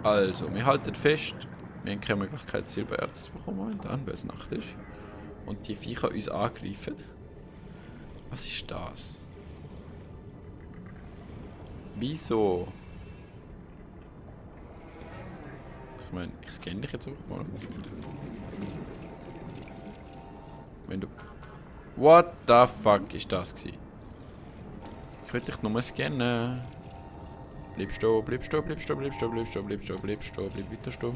Also, wir halten fest, wir haben keine Möglichkeit, Silbererz zu bekommen momentan, weil es Nacht ist. Und die Viecher uns angreifen. Was ist das? Wieso? Ich meine, ich scanne dich jetzt auch mal. Wenn du... What the fuck ist das gewesen? Ich will dich nur mal scannen. Bleib stehen, bleib stehen, bleib stehen, bleib stehen, bleib stehen, bleib stehen, bleib stehen, bleib weiter stehen.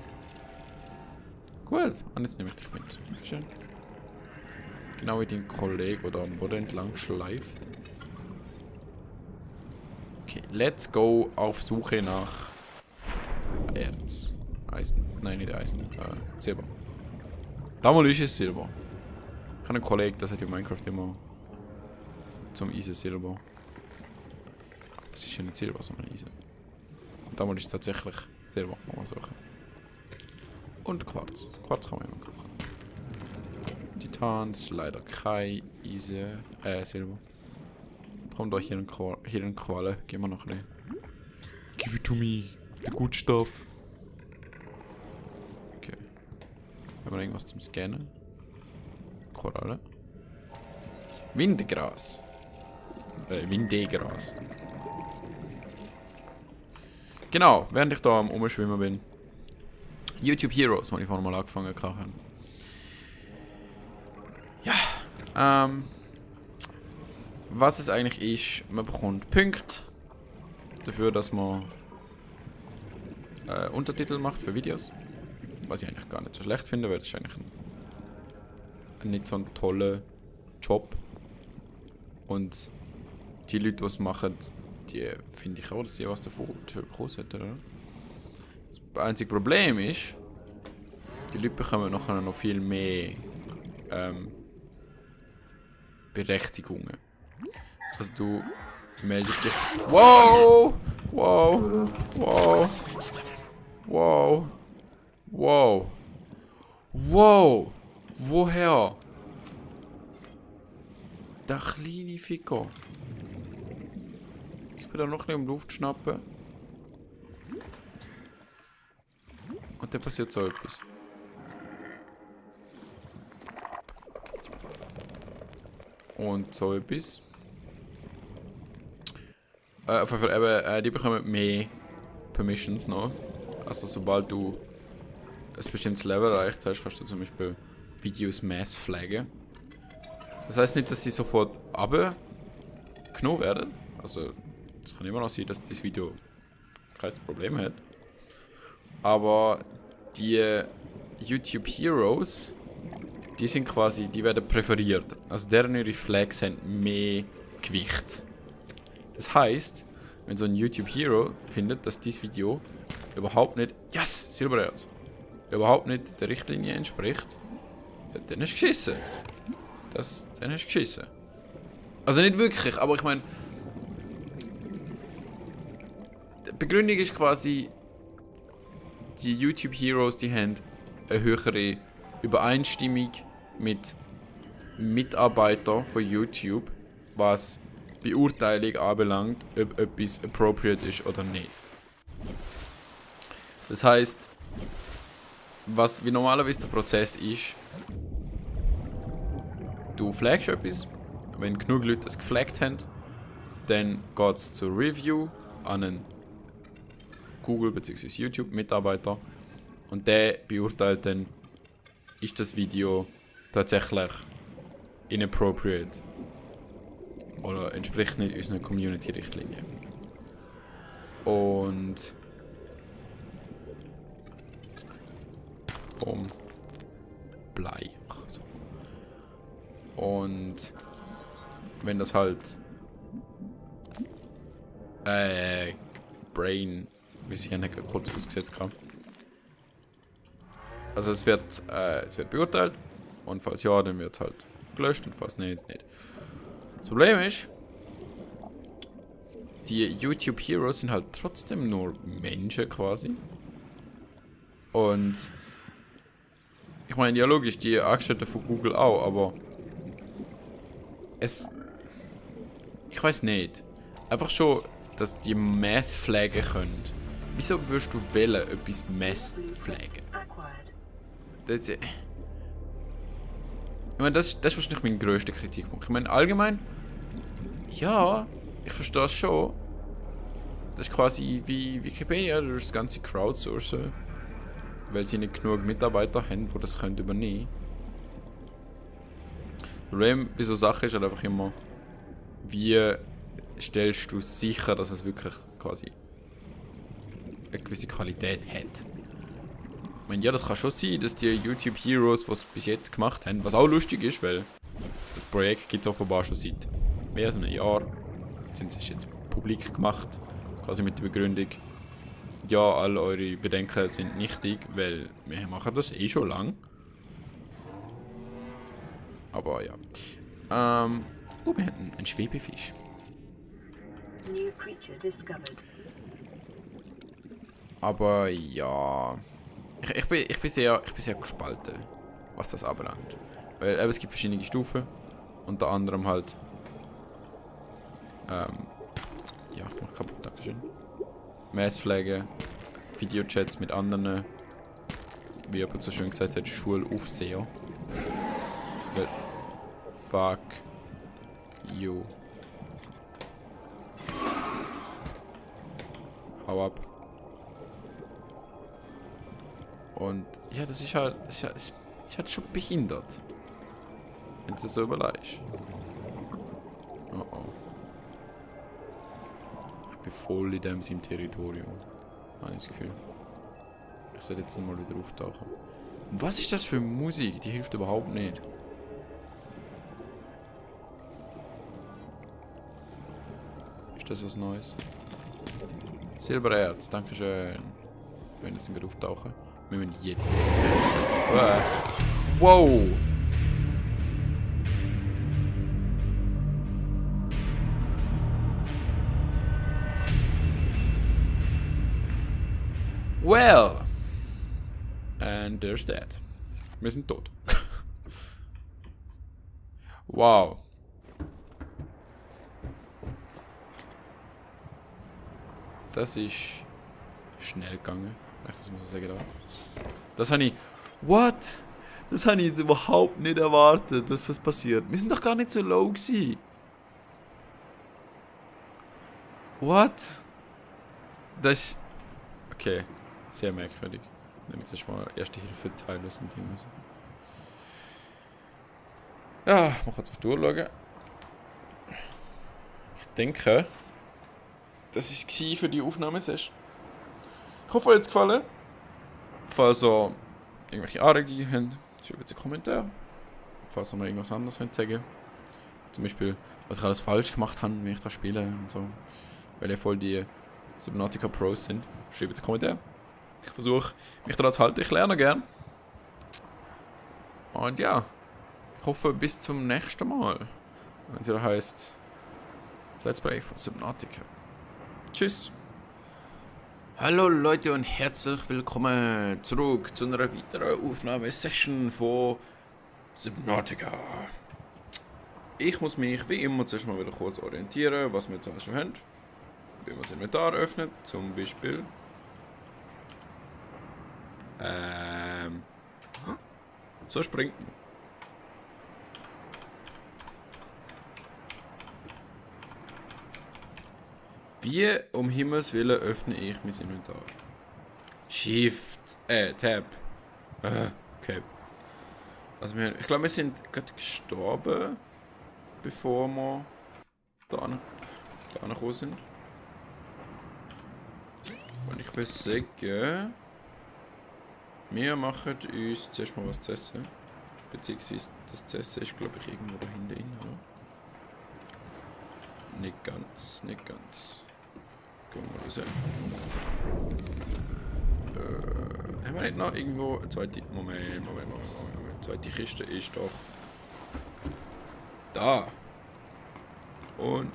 Gut, und jetzt nehme ich dich mit. Schön. Genau wie dein Kollege, der am Boden entlang schleift. Okay, let's go auf Suche nach Erz. Eisen. Nein, nicht Eisen. Silber. Damals ist es Silber. Ich habe einen Kollegen, das hat in Minecraft immer zum Eisen Silber. Aber es ist ja nicht Silber, sondern Eisen. Und damals ist es tatsächlich Silber, muss man sagen. Und Quarz. Quarz kann man immer brauchen. Titan ist leider kein Eisen. Silber. Kommt da hier ein Qualle. Gehen wir noch ein bisschen. Give it to me. The good stuff. Okay. Haben wir irgendwas zum Scannen? Koralle. Windegras. Windegras. Genau, während ich da am Umschwimmen bin. YouTube Heroes, die ich vorhin mal angefangen habe. Ja, was es eigentlich ist, man bekommt Punkte dafür, dass man Untertitel macht für Videos. Was ich eigentlich gar nicht so schlecht finde, weil das ist eigentlich ein nicht so ein toller Job. Und die Leute, die es machen, die finde ich auch, dass sie was dafür bekommen sollten, oder? Das einzige Problem ist, die Leute bekommen nachher noch viel mehr Berechtigungen. Also du meldest dich... Wow! Wow! Wow! Wow! Wow! Wow! Woher? Der kleine Ficker. Ich bin da noch nicht um Luft schnappen. Und dann passiert so etwas. Und so etwas. Auf jeden Fall eben, die bekommen mehr Permissions noch. Also sobald du ein bestimmtes Level erreicht hast, kannst du zum Beispiel Videos mass flaggen. Das heißt nicht, dass sie sofort abgenommen werden. Also es kann immer noch sein, dass das Video kein Problem hat. Aber die YouTube Heroes, die sind quasi, die werden präferiert. Also deren ihre Flags haben mehr Gewicht. Das heißt, wenn so ein YouTube Hero findet, dass dieses Video überhaupt nicht, yes, Silbererz, überhaupt nicht der Richtlinie entspricht, ja, dann ist geschissen. Dann ist geschissen. Also nicht wirklich, aber ich meine, die Begründung ist quasi, die YouTube Heroes, die haben eine höhere Übereinstimmung mit Mitarbeitern von YouTube, was Beurteilung anbelangt, ob etwas appropriate ist oder nicht. Das heißt, wie normalerweise der Prozess ist, du flagst etwas, wenn genug Leute es geflaggt haben, dann geht es zur Review an einen Google bzw. YouTube Mitarbeiter und der beurteilt dann, ist das Video tatsächlich inappropriate oder entspricht nicht unseren Community-Richtlinien. Und Blei. So. Und wenn das halt Brain, wie ich nicht kurz ausgesetzt habe. Also es wird beurteilt und falls ja, dann wird es halt gelöscht und falls nicht, nicht. Das Problem ist, die YouTube Heroes sind halt trotzdem nur Menschen quasi. Und ich meine, ja logisch, die Angestellten von Google auch, aber ich weiß nicht. Einfach schon, dass die Mass flaggen können. Wieso würdest du wählen, etwas Mess-Flaggen? Ich meine, das ist wahrscheinlich mein grösster Kritikpunkt. Ich meine, allgemein, ja, ich verstehe es schon. Das ist quasi wie Wikipedia, du das ganze crowdsourcen, weil sie nicht genug Mitarbeiter haben, die das können übernehmen. Das Problem bei so Sachen ist halt einfach immer, wie stellst du sicher, dass es wirklich quasi eine gewisse Qualität hat. Ich meine, ja, das kann schon sein, dass die YouTube Heroes, die es bis jetzt gemacht haben, was auch lustig ist, weil das Projekt gibt es offenbar schon seit mehr als einem Jahr. Jetzt sind sie jetzt publik gemacht, quasi mit der Begründung, ja, all eure Bedenken sind nichtig, weil wir machen das eh schon lang. Aber ja. Wir haben einen Schwebefisch. Aber ja. Ich bin sehr gespalten, was das anbelangt. Weil es gibt verschiedene Stufen. Unter anderem halt. Ja, mach kaputt, dankeschön. Messflaggen, Videochats mit anderen. Wie jemand so schön gesagt hat, Schulaufseher. Weil. Fuck you. Hau ab. Und ja, das ist halt schon behindert. Wenn du es so überlegst. Oh oh. Ich bin voll in seinem Territorium. Habe ich das Gefühl. Ich sollte jetzt mal wieder auftauchen. Und was ist das für Musik? Die hilft überhaupt nicht. Ist das was Neues? Silbererz, dankeschön. Wir werden jetzt gerade auftauchen. Wir müssen jetzt. Wow! Well! And there's that. Wir sind tot. Wow. Das ist schnell gegangen, wenn ich das mal so sagen darf. Das habe ich... What? Das habe ich jetzt überhaupt nicht erwartet, dass das passiert. Wir sind doch gar nicht so low gewesen. What? Das ist... Okay, sehr merkwürdig. Ich nehme jetzt mal erste Hilfe Teil aus dem Ding. Ja, man kann es auf die Uhr schauen. Ich denke... Das war es für die Aufnahmesession. Ich hoffe, euch hat es gefallen. Falls ihr irgendwelche Anregungen habt, schreibt in die Kommentare. Falls ihr mir irgendwas anderes sagen wollt. Zum Beispiel, was ich alles falsch gemacht habe, wenn ich das spiele und so. Weil ihr voll die Subnautica Pros sind. Schreibt in die Kommentare. Ich versuche, mich daran zu halten. Ich lerne gern. Und ja, ich hoffe, bis zum nächsten Mal. Wenn es wieder heisst Let's Play von Subnautica. Tschüss. Hallo Leute und herzlich willkommen zurück zu einer weiteren Aufnahmesession von Subnautica. Ich muss mich wie immer zuerst mal wieder kurz orientieren, was wir jetzt schon haben. Wie man das Inventar öffnet, zum Beispiel. So springt man. Wie um Himmels Willen öffne ich mein Inventar? Shift, Tab. Okay. Also ich glaube, wir sind gerade gestorben, bevor wir da gekommen sind. Und ich will sagen, wir machen uns zuerst mal was zu essen. Beziehungsweise das zu essen ist, glaube ich, irgendwo da hinten drin, oder? Nicht ganz. Gucken wir mal raus. Haben wir nicht noch irgendwo eine zweite... Moment. Die zweite Kiste ist doch... Da! Und...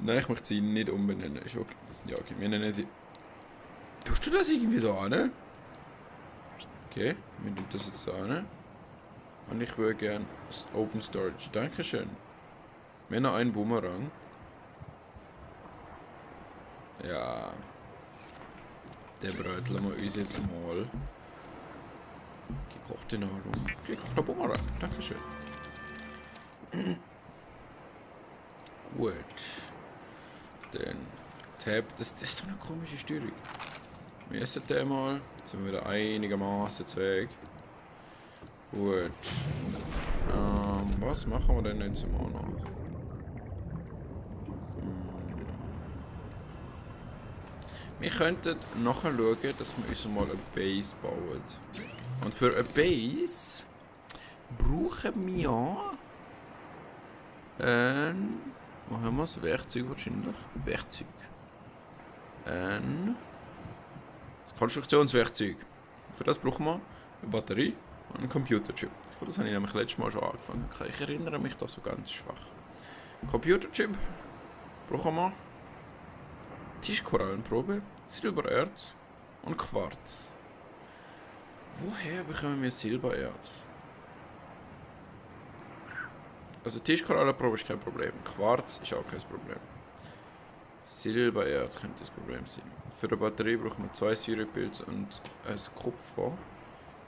Nein, ich möchte sie nicht umbenennen. Ist okay. Ja, okay, wir nennen sie... Tust du das irgendwie da, ne? Okay, wir tun das jetzt da, ne? Und ich würde gerne Open Storage. Dankeschön. Wir haben noch einen Boomerang. Ja. Den bröteln wir uns jetzt mal. Gekochte Nahrung. Gekochter Bumerang. Dankeschön. Gut. Dann Tab. Das ist so eine komische Steuerung. Wir essen den mal. Jetzt sind wir wieder einigermaßen zweig. Gut. Was machen wir denn jetzt immer noch? Wir könnten nachher schauen, dass wir uns mal eine Base bauen. Und für eine Base brauchen wir wo haben wir das Werkzeug wahrscheinlich? Werkzeug. Das Konstruktionswerkzeug. Für das brauchen wir eine Batterie und einen Computerchip. Ich glaube, das habe ich nämlich letztes Mal schon angefangen. Ich erinnere mich da so ganz schwach. Computerchip brauchen wir. Tischkorallenprobe, Silbererz und Quarz. Woher bekommen wir Silbererz? Also Tischkorallenprobe ist kein Problem. Quarz ist auch kein Problem. Silbererz könnte das Problem sein. Für eine Batterie brauchen wir 2 Säurepilze und ein Kupfer.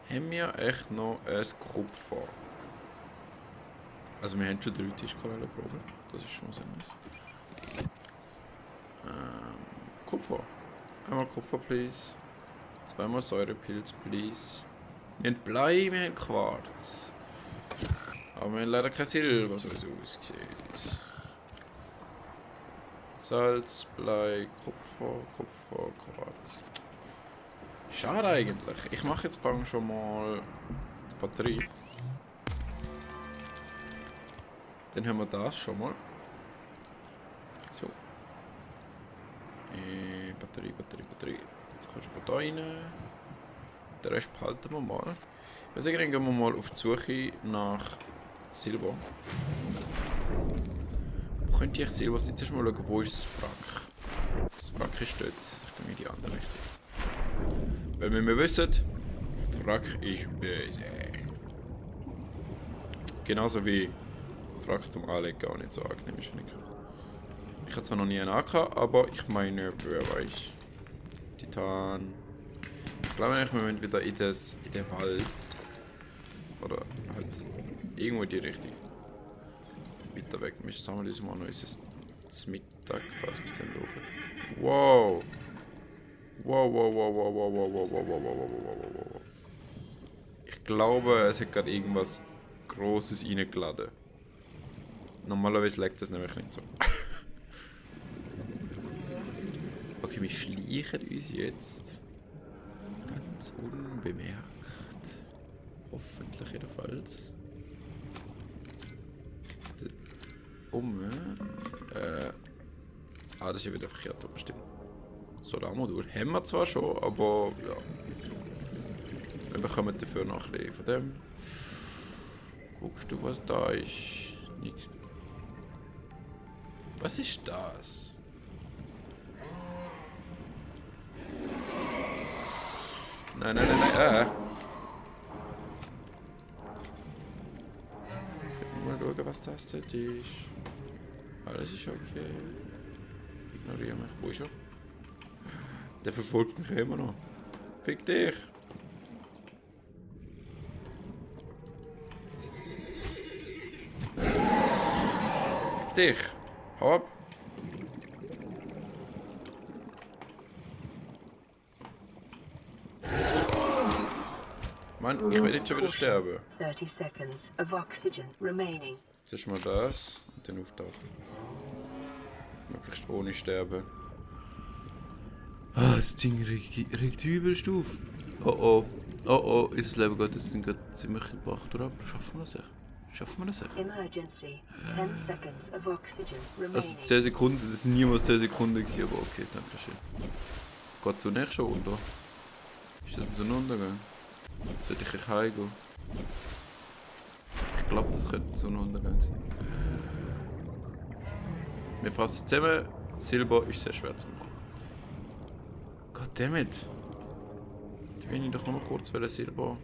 Haben wir echt noch ein Kupfer? Also wir haben schon 3 Tischkorallenproben. Das ist schon sehr nice. Kupfer. Einmal Kupfer, please. 2-mal Säurepilz, please. Wir haben Blei, wir haben Quarz. Aber wir haben leider kein Silber, so wie es aussieht. Salz, Blei, Kupfer, Quarz. Schade eigentlich. Ich mache jetzt schon mal die Batterie. Dann haben wir das schon mal. So. Batterie. Du kannst mal da rein. Den Rest behalten wir mal. Also gehen wir mal auf die Suche nach Silber. Wo könnte ich Silber sein? Jetzt mal schauen, wo ist das Wrack? Das Wrack ist dort. Ich gehe in die andere Richtung. Weil wir wissen, Wrack ist böse. Genauso wie Wrack zum Anlegen auch nicht so angenehm ist. Ich habe zwar noch nie einen angehabt, aber ich meine, wer weiß. Titan. Ich glaube eigentlich, wir müssen wieder in den Wald. Oder halt irgendwo in die Richtung. Weiter weg. Wir sammeln uns mal noch unser Mittag, falls wir es dann brauchen. Wow! Wow. Ich glaube, es hat gerade irgendwas Grosses reingeladen. Normalerweise leckt das nämlich nicht so. Okay, wir schleichen uns jetzt ganz unbemerkt. Hoffentlich jedenfalls. Das ist ja wieder verkehrt, aber stimmt. Solarmodul haben wir zwar schon, aber ja. Wir bekommen dafür noch ein bisschen von dem. Guckst du, was da ist? Nichts. Was ist das? Nein. Mal schauen, was das dort ist. Alles ist okay. Ignoriere mich. Wo ist er? Der verfolgt mich immer noch. Fick dich! Fick dich! Hau ab! Mann, ich werde jetzt schon wieder sterben. 30 seconds of oxygen remaining. Zuerst mal das und dann auftauchen. Möglichst ohne sterben. Ah, das Ding regt übelst auf. Oh, unser Leben geht jetzt gerade ziemlich in die Bach ab. Schaffen wir das echt? Emergency. 10 seconds of oxygen remaining. Also 10 Sekunden, das sind niemals 10 Sekunden gewesen, aber okay, danke schön. Geht zunächst schon unter? Ist das ein Sonnenuntergang? Sollte ich heimgehen? Ich glaube, das könnte ein Sonnenuntergang sein. Wir fassen zusammen. Silber ist sehr schwer zu machen. Goddammit! Da will ich doch noch mal kurz Silber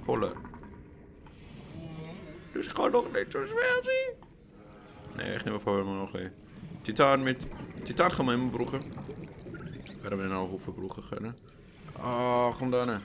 holen. Das kann doch nicht so schwer sein! Nein, ich nehme vorher mal noch ein bisschen Titan mit. Titan kann man immer brauchen. Werden wir noch einen Haufen brauchen können. Ah, komm da hin.